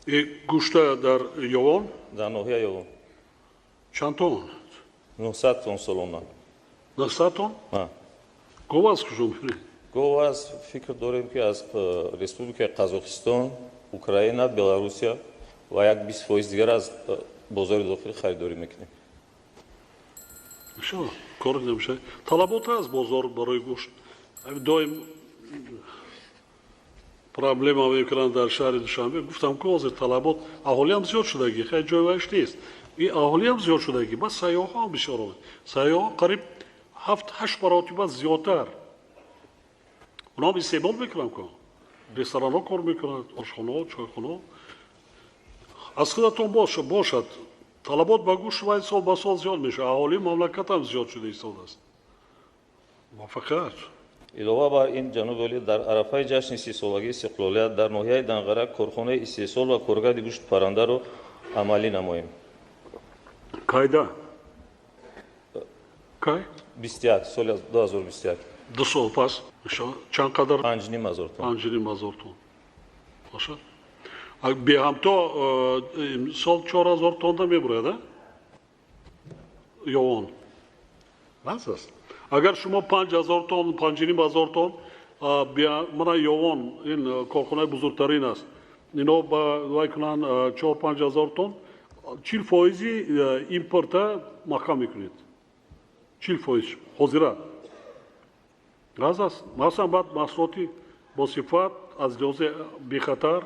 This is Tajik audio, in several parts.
Гӯшта дар Ёвон? Дар ноҳияи Ёвон. Чанд тон? 900 тон солона. 900 тон? Гов аз куҷо мебиред? Гов аз фикр дорем, ки аз Республикаи Қазоқистон, Украина, Беларусия ва як 20% дигар аз бозори дохилӣ харидорӣ мекунем. Иншалло, кор намешавад. Талабот аст бозор барои гӯшт. Доим проблема мекунанд дар шаҳри Душанбе. Гуфтам, ки ҳозир талабот, аҳолиам зиёд шудагӣ, хай ҷой вайш нест. И аҳолиам зиёд шудагӣ, бас сайёҳам бисёр омад. Сайёҳ қариб 7-8 маротиба зиёдтар. Онҳо истеъмол мекунанд ку. Ресторанҳо кор мекунанд, ошхонаҳо, чойхонаҳо. Аз худатон бошад. Талабот ба гӯшт вай сол ба сол зиёд мешавад. Аҳолии мамлакатам зиёд шуда истодааст. Муваффақият. Илова бар ин, ҷаноби олӣ, дар арафаи ҷашни 30-солагии истиқлолият дар ноҳияи Данғара корхонаи истеҳсол ва коргарди гӯшти паррандаро амалӣ намоем. Кайда? Кай? 21, соли 2021. 2 сол пас. Чанд қадар? 5500 тонн. 5500 тонн. Бошад. Беҳамто сол 4000 тонна мебурад, а? Ёвон. Бас аст. Агар шумо 5000 тонн, 5500 тонн, мана Ёвон, ин корхонаи бузургтарин аст. Ино ба вай кунанд 4-5 ҳазор тонн, 40 фоизи импорта маҳкам мекунед. 40% ҳозира. Газ аст. Масалан, баъд маҳсулоти босифат, аз лиҳози бехатар,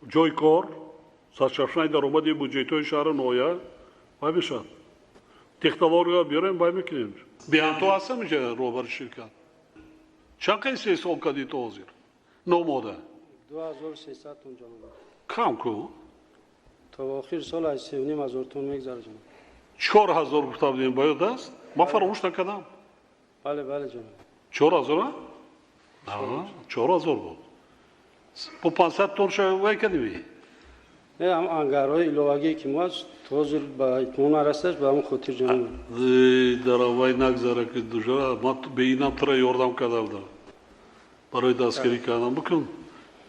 ҷойи кор, сарчашмаи даромади буҷетҳои шаҳру ноҳия вай мешавад. Технология биёрем, вай мекунем. Беҳамто ҳастам инҷа роҳбари ширкат. Чанд қа истеҳсол кардӣ то ҳозир? Номода. 2300 тонн, ҷаноб. Кам ку? То охири сол аз 3500 тонн мегзарад, ҷаноб. 4000 гуфта будем, ба ёд аст? Ман фаромӯш накардам. Бале, бале, ҷаноб. 4000? 4000 буд. Бо 500 тонн ша вай кардем? Не, ҳам ангарҳои иловагие ки мо аст, то ҳозир ба итмом нарасидааст, ба ҳамон хотир, ҷаноб. Дар вай нагзара, ки дужара, ман бе инам тура ёрдам карда будам. Барои дастгирӣ кардан. Бикун,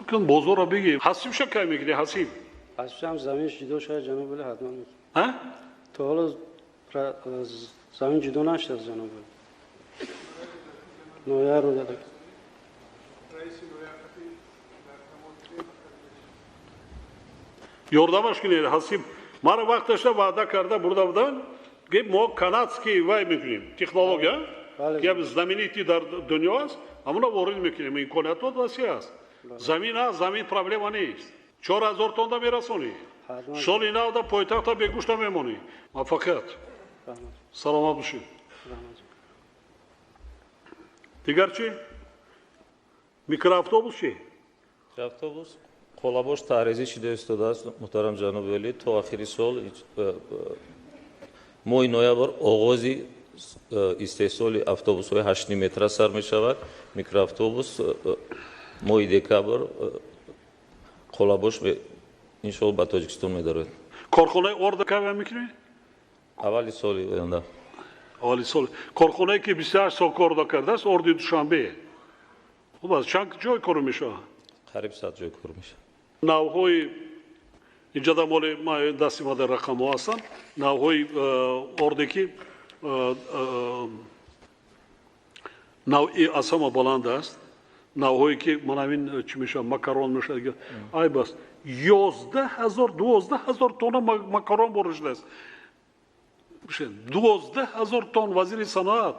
бикун, бозорро бигир. Ҳасибша кай мекунӣ, ҳасиб? Ҳасибшам замин ҷудо шуда, ҷаноб, вале ҳатман мекунем. А? То ҳоло замин ҷудо нашудааст, ҷаноб. Ноҳияро дада. Ёрдамаш кунед, ҳасиб. Мара вақташда ваъда карда бурда буданд, ки мо канадский вай мекунем, технология, ки знаменитый дар дунё аст, ҳамона ворид мекунем. Имкониятот васеъ аст. Замин аст, замин проблема нест. 4000 тонна мерасонӣ. Соли навда пойтахта бегӯшта мемонӣ. Муваффақият. Саломат бошед. Дигар чӣ? Микроавтобус чӣ? Микроавтобус қолабош таҳризӣ шуда истодааст, муҳтарам ҷаноби олӣ. То охири сол, моҳи ноябр, оғози истеҳсоли автобусҳои 8,5 метра сар мешавад. Микроавтобус моҳи декабр қолабош иншоалло ба Тоҷикистон медарояд. Корхонаи орда кай мекунӣ? Аввали соли оянда. Аввали сол. Корхонае ки 28 сол кор накардааст, орди Душанбе. Хуб аст, чанд ҷой кор мешавад? Қариб 100 ҷой кор мешавад. Навҳои инҷа дар моли дасти ма дар рақамҳо ҳастанд. Навҳои орде ки навъи аз ҳама баланд аст, навъҳое ки ман ҳамин чӣ мешавад, макарон мешавад, айб аст. 11 000, 12 000 тонна макарон ворид шудааст. 12 000 тонн. Вазири саноат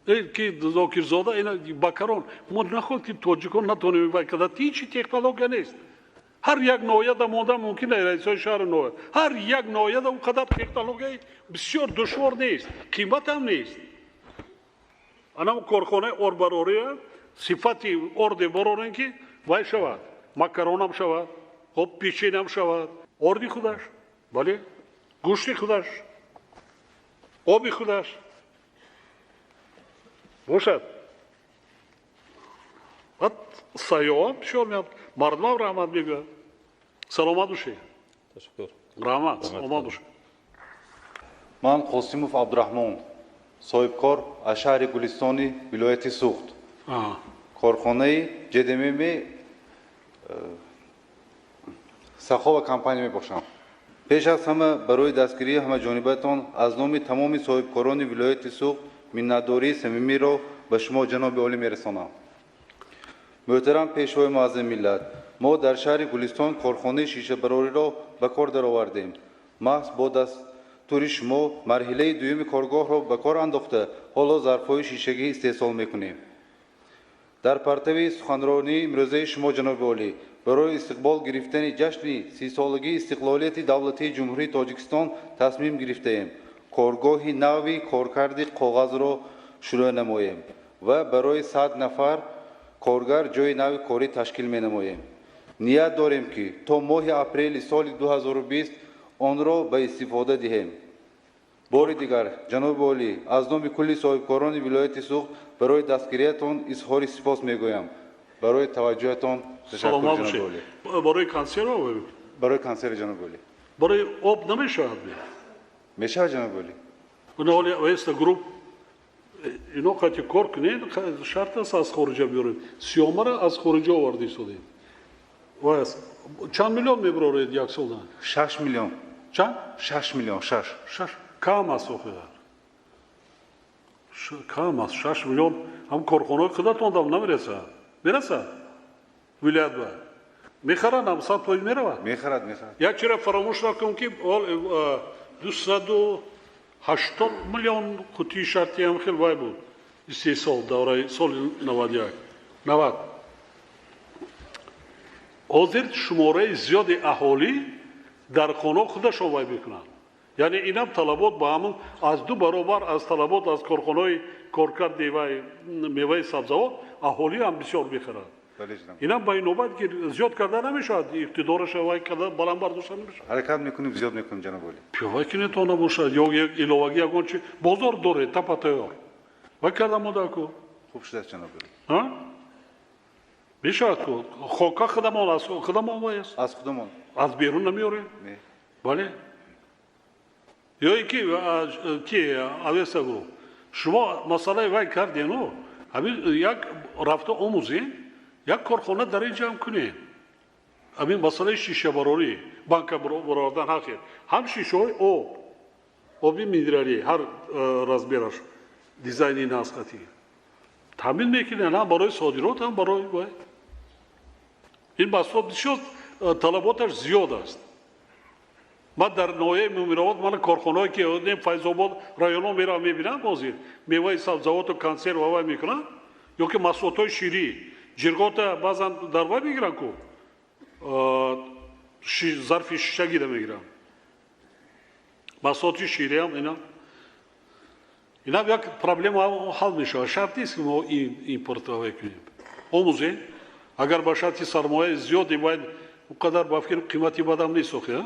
ки Зокирзода ина макарон мо нахоҳад, ки тоҷикон натонем вай карда. Ҳичи технология нест. Ҳар як ноҳияда монда мумкин, раисҳои шаҳру ноҳия, ҳар як ноҳияда он қадар технологияи бисёр душвор нест, қиматам нест. Анам корхонаи орбарория сифати орде барорем, ки вай шавад, макаронам шавад, хоб, печеньям шавад, орди худаш, бале, гӯшти худаш, оби худаш бошад. Баъд сайёҳам бисёр меяд, мардумам раҳмат мегӯяд. Саломат бошед. Ташаккур. Раҳмат, саломат бошед. Ман Қосимов Абдураҳмон, соҳибкор аз шаҳри Гулистони вилояти Суғд. Корхонаи ҷдмм. Сахова компания мебошам. Пеш аз ҳама барои дастгирии ҳамаҷонибаатон аз номи тамоми соҳибкорони вилояти Суғд миннатдории самимиро ба шумо, ҷаноби олӣ, мерасонам. Муҳтарам Пешвои муаззами миллат, мо дар шаҳри Гулистон корхонаи шишабарориро ба кор даровардем. Маҳз бо дастури шумо марҳилаи дуюми коргоҳро ба кор андохта, ҳоло зарфҳои шишагӣ истеҳсол мекунем. Дар партави суханронии имрӯзаи шумо, ҷаноби олӣ, барои истиқбол гирифтани ҷашни 30-солагии истиқлолияти давлатии Ҷумҳурии Тоҷикистон тасмим гирифтаем коргоҳи нави коркарди коғазро шурӯъ намоем ва барои 100 нафар коргар ҷойи нави корӣ ташкил менамоем. Ният дорем, ки то моҳи апрели соли 2020 онро ба истифода диҳем. Бори дигар, ҷаноби олӣ, аз номи кулли соҳибкорони вилояти Суғд барои дастгириятон изҳори сипос мегӯям. Барои таваҷҷӯҳатон ташаккур, ҷаноби олӣ. Барои консерва? Барои консерва, ҷаноби олӣ. Барои об намешавад? Мешавад, ҷаноби олӣ. Оли Авеста Груп ино қати кор кунед, шарт аст аз хориҷа биёред. Сиёмара аз хориҷа оварда истодем. Чанд миллион мебароред як солда? 6 миллион. Чанд? 6 миллион, шаш. Шаш кам аст охир, кам аст 6 миллион. Ҳам корхонаҳои худатон дам намерасад? Мерасад? Вилоят ба мехаранд, ҳам 100% меравад. Мехарад, мехарад. Як чиро фаромӯш накун, ки 280 миллион қутии шартӣ ҳам хел вай буд истеҳсол давраи соли 91, 90. Ҳозир шумораи зиёди аҳолӣ дар хонаҳо худашон вай мекунанд, яъне инам талабот ба ҳамун аз ду баробар аз талабот аз корхонаҳои коркарди вай меваи сабзавот аҳолӣ ҳам бисёр мехарад. Инам ба инобат ки зиёд карда намешавад, иқтидораша вай карда баланд бардошта намешавад. Ҳаракат мекунем, зиёд мекунем, ҷаноби олӣ. Пиёвай кине то набошад ё иловагӣ ягон чи бозор доред, тапа тайёр вай карда модаку. Хуб шудааст, ҷаноби олӣ. Мешавад ку, хока худамон, аз худамон вай аст. Аз худамон. Аз берун намеорем, бале. Ё ин ки ки Авеста Груп, шумо масъалаи вай кардену ҳамин як рафта омӯзем, як корхона дар ин ҷамъ кунем. Ҳамин масъалаи шишабарорӣ, банка баровардан, ҳақе ҳам шишаҳои об, оби минералӣ, ҳар размераш, дизайни насқатӣ таъмин мекунем, ҳам барои содирот, ҳам барои вай. Ин маҳсулот бисёр талаботаш зиёд аст. Ман дар ноҳияи Муминобод мана корхонаҳое ки Файзобод районҳо меравам, мебинам, ҳозир меваи сабзавоту консерва вай мекунанд ё ки маҳсулотҳои ширӣ, ҷирғота баъзан дар вай мегиранд ку, зарфи шишагида мегиранд. Маҳсулоти шириам инам як проблема ҳал мешавад. Шарт нест, ки мо импорт вай кунем. Омӯзем, агар ба шарти сармояи зиёде бояд, он қадар ба фикр қимати бадам нест охи,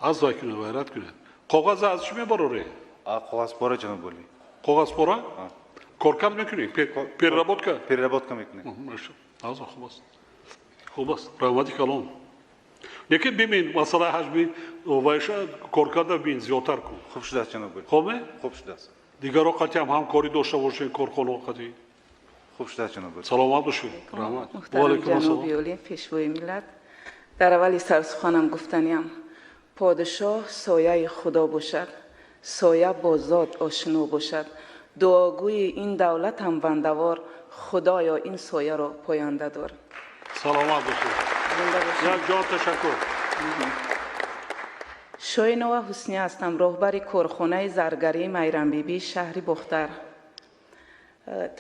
аз вай кунед, вайрат кунед. Коғаз аз чӣ мебароред? Коғазпора, ҷаноби олӣ. Коғазпора коркард мекунед, переработка? Переработка мекунем. Аза, хуб аст, хуб аст, раҳмати калон. Лекин бибин, масъалаи ҳаҷми вайша коркарда бин, зиёдтар кун. Хуб шудааст, ҷаноби олӣ. Хуб ме? Хуб шудааст. Дигарро қатъиам ҳамкорӣ дошта бошед, корхонаҳо қатъӣ. Хуб шудааст, ҷаноби олӣ. Саломат бошед, раҳмат. Муҳтарам ҷаноби олӣ, Пешвои миллат, дар аввали сарсуханам гуфтаниам: подшоҳ сояи Худо бошад, соя бо зот ошно бошад. Дуогӯи ин давлатам бандавор, Худоё, ин сояро поянда дор. Саломат бошед, як ҷон ташаккур. Шоинова Ҳусния ҳастам, роҳбари корхонаи заргарии Майрамбибии шаҳри Бохтар.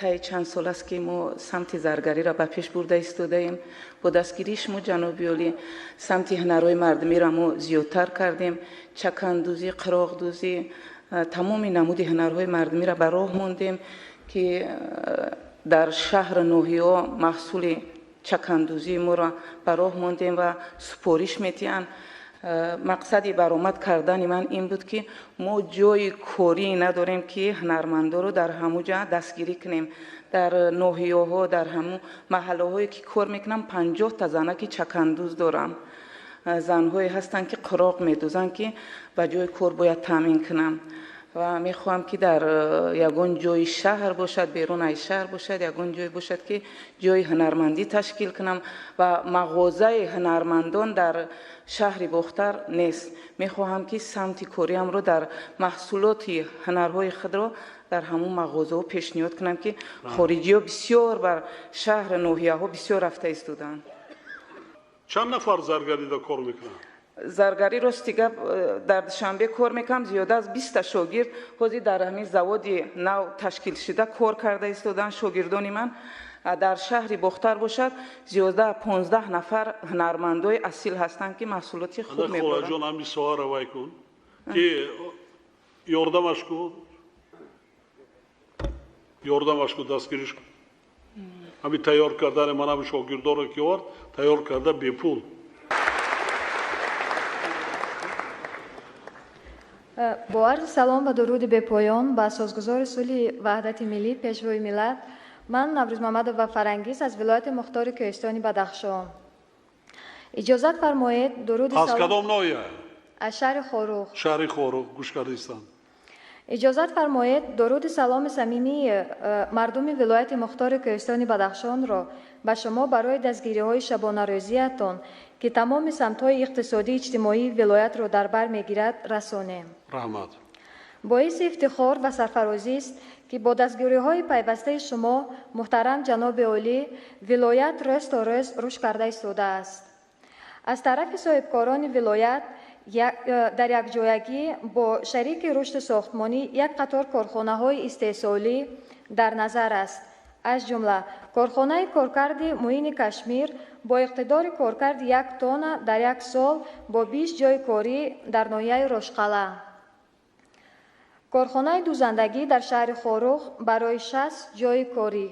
Таи чанд сол аст, ки мо самти заргариро ба пеш бурда истодаем. Бо дастгирии шумо, ҷаноби олӣ, самти ҳунарҳои мардумиро мо зиёдтар кардем: чакандӯзӣ, қироғдӯзӣ, тамоми намуди ҳунарҳои мардумиро ба роҳ мондем, ки дар шаҳру ноҳияҳо маҳсули чакандӯзии моро ба роҳ мондем ва супориш медиҳанд. Мақсади баромад кардани ман ин буд, ки мо ҷои корӣ надорем, ки ҳунармандоро дар ҳамун ҷа дастгирӣ кунем. Дар ноҳияҳо, дар ҳамун маҳаллаҳое ки кор мекунам, 50-та занаки чакандӯз дорам, занҳое ҳастанд, ки қироқ медӯзанд, ки ба ҷои кор бояд таъмин кунам. Ва мехоҳам, ки дар ягон ҷои шаҳр бошад, берун аз шаҳр бошад, ягон ҷой бошад, ки ҷои ҳунармандӣ ташкил кунам ва мағозаи ҳунармандон дар шаҳри Бохтар нест. Мехоҳам, ки самти кориамро дар маҳсулоти ҳунарҳои худро дар ҳамун мағозаҳо пешниҳод кунам, ки хориҷиҳо бисёр бар шаҳр, ноҳияҳо бисёр рафта истодаанд. Чанд нафар заргарида кор мекунанд? Заргарӣ, рости гап, дар Душанбе кор мекунам. Зиёда аз 20-та шогирд ҳозир дар ҳамин заводи нав ташкилшуда кор карда истодаанд, шогирдони ман. Дар шаҳри Бохтар бошад, зиёда 15 нафар ҳунармандои асил ҳастанд, ки маҳсулоти хуб мебаранд. Холаҷон, ҳамин соҳаро вай кун, ки ёрдамаш кун, ёрдамаш кун, дастгириш кун. Ҳамин тайёр кардани ман ҳамин шогирдоро, ки овард, тайёр карда бепул. Бо арзи салом ва дуруди бепоён ба асосгузори сулҳи ваҳдати миллӣ, Пешвои миллат, ман Наврӯзмамадова Фарангиз аз вилояти мухтори Кӯҳистони Бадахшон. Иҷозат фармоед дуруди Аз кадом ноҳия? Аз шаҳри Хоруғ. Шаҳри Хоруғ, гӯш кардаистам. Иҷозат фармоед дуруди саломи самимии мардуми вилояти мухтори Кӯҳистони Бадахшонро ба шумо барои дастгириҳои шабонарӯзиятон, ки тамоми самтҳои иқтисодию иҷтимоии вилоятро дар бар мегирад, расонем. Раҳмат. Боиси ифтихор ва сарфарозист, ки бо дастгириҳои пайвастаи шумо, муҳтарам ҷаноби олӣ, вилоят рӯз то рӯз рушд карда истодааст. Аз тарафи соҳибкорони вилоят дар якҷоягӣ бо шарики рушди сохтмонӣ як қатор корхонаҳои истеҳсолӣ дар назар аст, аз ҷумла корхонаи коркарди муини Кашмир бо иқтидори коркарди 1 тонна дар як сол бо 20 ҷойи корӣ дар ноҳияи Рошқалъа, корхонаи дӯзандагӣ дар шаҳри Хоруғ барои 60 ҷойи корӣ,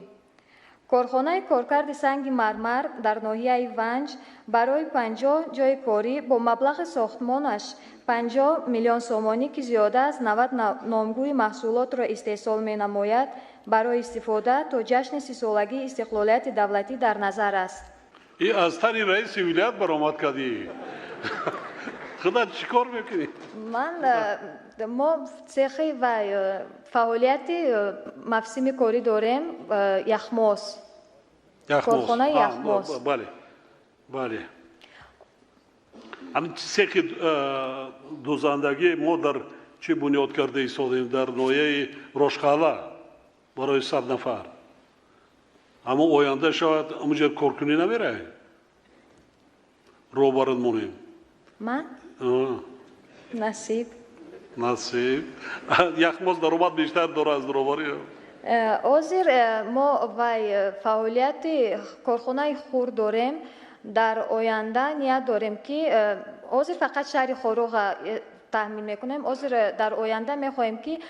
корхонаи коркарди санги мармар дар ноҳияи Ванҷ барои 50 ҷойи корӣ бо маблағи сохтмонаш 50 миллион сомонӣ, ки зиёда аз 90 номгӯи маҳсулотро истеҳсол менамояд, барои истифода то ҷашни 30-солагии истиқлолияти давлатӣ дар назар аст. И аз тани раиси вилоят баромад кардӣ. Худат чӣ кор мекунӣ? Ман мо цехи ва фаъолияти мавсими корӣ дорем, яхмоз, корхонаи яхмоз. Бале, ҳамин цехи дӯзандагӣ мо дар чӣ бунёд карда истодем, дар ноҳияи Рошқалъа барои 100 нафар. Аммо оянда шавад, ҳамунҷа коркунӣ намеравӣ, роҳбарат монем. Ман насиб. Насиб. Яхмоз даромад бештар дора аз роҳбарӣ. Ҳозир мо вай фаъолияти корхонаи хурд дорем. Дар оянда ният дорем, ки ҳозир фақат шаҳри Хоруға таъмин мекунем. Ҳозир дар оянда мехоҳем, ки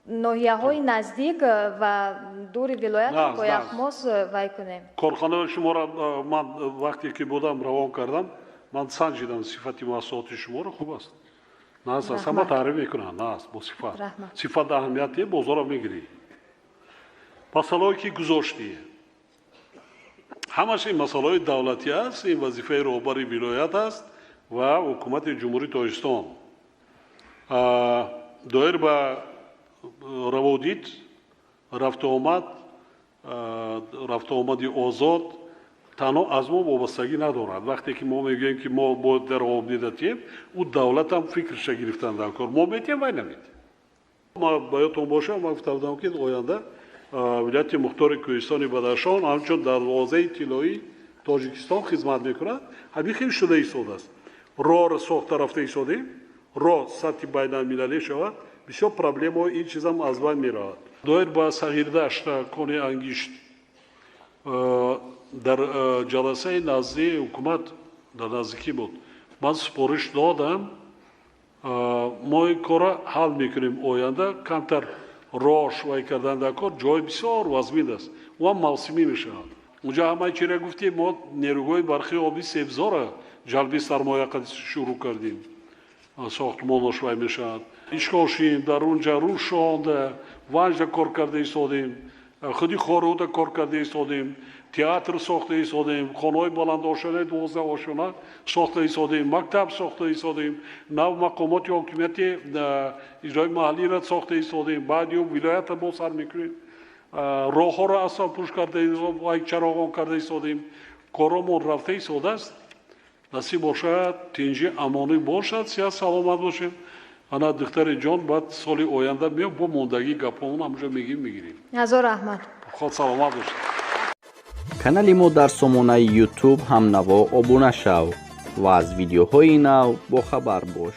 ноҳияҳои наздик ва дури вилоятро бо яхмоз вай кунем. Корхонаи шуморо ман вақте ки будам, равон кардам, ман санҷидам сифати маҳсулоти шуморо, хуб аст, нағз аст, ҳама таъриф мекунанд, нағз, бо сифат. Сифат аҳамияте, бозорро мегирӣ. Масъалаое ки гузоштӣ, ҳамаш ин масъалаҳои давлатӣ аст, ин вазифаи роҳбари вилоят аст ва ҳукумати Ҷумҳурии Тоҷикистон. Доир ба раводид, рафтуомад, рафтуомади озод танҳо аз мо вобастагӣ надорад. Вақте ки мо мегӯем, ки мо бояд дар раводида тием, ӯ давлатам фикрша гирифтан дар кор. Мо метиҳем, вай наметиҳем. Ма ба ёдтон бошам, ман гуфта будам, ки оянда вилояти мухтори Кӯҳистони Бадахшон ҳамчун дарвозаи тиллоии Тоҷикистон хизмат мекунад. Ҳамин хел шуда истодааст. Роҳро сохта рафта истодем, роҳ сатҳи байналмилалӣ шавад, бисёр проблемаҳои ин чизам аз байн меравад. Доир ба Сағирдашта кони ангишт дар ҷаласаи наздии ҳукумат дар наздикӣ буд, ман супориш додам, мо ин корро ҳал мекунем. Оянда камтар рош вай кардан дар кор, ҷои бисёр вазмин аст, ӯам мавсимӣ мешавад. Унҷа ҳамаи чиро гуфтем, мо нерӯгоҳи барқи оби Себзора ҷалби сармоя шурӯъ кардем, сохтмонаш вай мешавад. Ишкошим, дар унҷа Рӯшонда, Ванҷа кор карда истодем, худи Хоруда кор карда истодем. Театр сохта истодаем, хонаҳои баландошонаи 12 ошона сохта истодаем, мактаб сохта истодаем, нав мақомоти ҳокимияти иҷрои маҳаллиро сохта истодаем, баъди ӯ вилоятро боз сар мекунем, роҳҳоро асфалтпӯш карда, чароғон карда истодаем. Коромон рафта истодааст. Насиб бошад, тинҷи амонӣ бошад, сиҳат саломат бошем. Ана, духтари ҷон, баъд соли оянда меом, бо мондагӣ гапҳомон ҳамҷо мегим, мегирем. Ҳазор раҳмат. Ход саломат бошед. Канали мо дар сомонаи YouTube «Ҳамнаво» обуна шав ва аз видеоҳои нав бохабар бош.